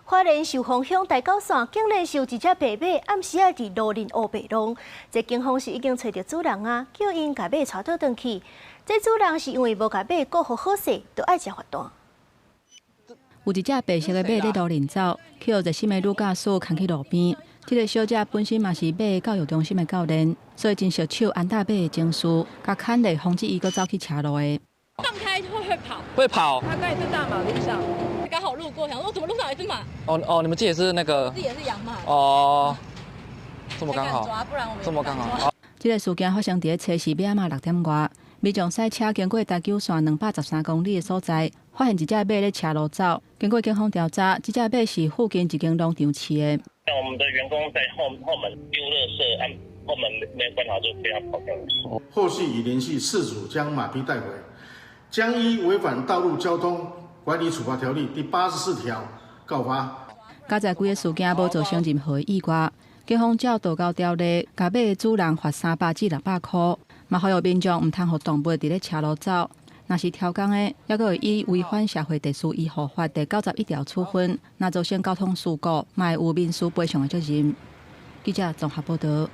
花蓮壽豐鄉大溝線竟然有一隻白馬暗時仔佇路面烏白弄，這警方是已經揣著主人啊，叫𪜶共馬帶倒轉去。這主人是因為無共馬顧予好勢，就愛食罰單。有一隻白色的馬佇路面走，去予熱心的女駕駛牽去路邊。這个小姐本身嘛是馬教育中心的教練，所以真熟手安搭馬的程序，共牽咧防止伊閣走去車路的。放開會跑，會跑。他剛才在大馬路上，剛好路過，想說怎麼路上有一隻馬？哦哦，你們這也是那個？自己也是養馬。哦，這麼剛好，不然我們這麼剛好。這个事件發生佇咧初四欲暗仔6點外，民眾駛車經過台九線213公里的所在，發現一隻馬咧車路走。經過警方調查，這隻馬是附近一間農場飼的。我們的員工在後門丟垃圾，按後門沒關好就被他跑掉了。後續已聯繫事主將馬匹帶回，將依違反道路交通管理處罰條例第84條告發。佳哉規个事件無造成任何意外，警方照道交條例，共馬的主人罰300至600箍，嘛呼籲民眾毋通予動物佇咧車路走。若是超工的，猶閣會以違反社會秩序維護法第91條處分。若造成交通事故，嘛會有民事賠償的責任。記者綜合報道。